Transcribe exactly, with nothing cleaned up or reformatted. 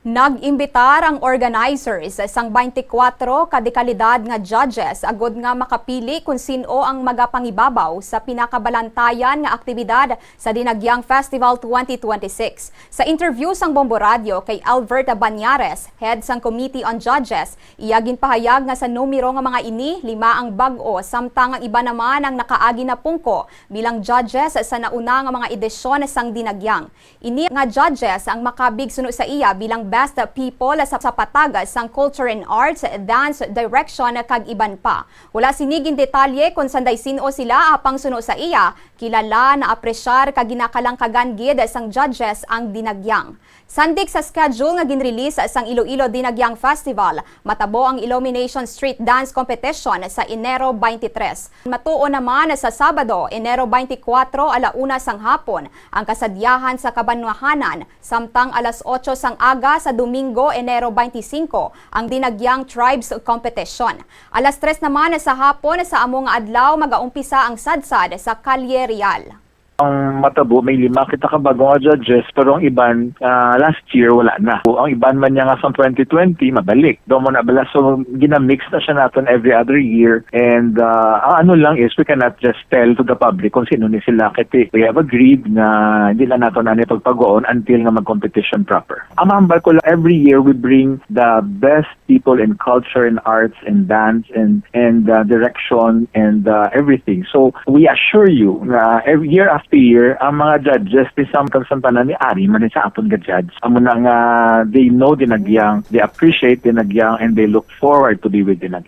Nag-imbitar ang organizers sang twenty-four ka dekalidad nga judges agud nga makapili kon sin-o ang magapangibabaw sa pinakabalantayan nga aktibidad sa Dinagyang Festival twenty twenty-six. Sa interview sang Bombo Radio kay Albert Bañares, head sang Committee on Judges, iya ginpahayag nga sa numero nga mga ini, lima ang bag-o, samtang ang iban naman ang nakaagi na pungko bilang judges sa nauna nga mga edisyon sang Dinagyang. Ini nga judges ang makabig suno sa iya bilang best people sa, sa patag sang culture and arts, dance, direction, kag iban pa. Wala sini gindetalye kon sanday sin-o sila, apang suno sa iya, kilala, naapresyar, kag ginakalangkagan gid sang judges ang Dinagyang. Sandig sa schedule nga ginrelease sang Iloilo Dinagyang Festival, matabo ang Illumination Street Dance Competition sa Enero twenty-three. Matuo naman sa Sabado, Enero twenty-four, ala una sang hapon, ang kasadyahan sa kabanwahanan, samtang alas otso sang aga sa Domingo, Enero twenty-five, ang Dinagyang Tribes Competition. Alas tres naman sa hapon sa amo nga adlaw, magaumpisa ang sadsad sa Kalye Real. Ang matabo, may lima kita ka bago nga judges, pero ang iban, ah, last year, wala na. Ang iban man niya nga sa twenty twenty, mabalik. Daw mo na bala, so ginamix na siya naton every other year. And ah, ang ano lang is, we cannot just tell to the public kung sino ni sila. Kasi we have agreed nga hindi na nato na ni pagpaguon until nga mag-competition proper. Ang mahambal ko lang, every year we bring the best people in culture and arts and dance and and uh, direction and uh, everything. So we assure you na every year after year, ang mga judges ni Sam kag Santana ni ari man ni sa aton ga judge. Amo na nga they know Dinagyang, they appreciate Dinagyang, and they look forward to be with Dinagyang.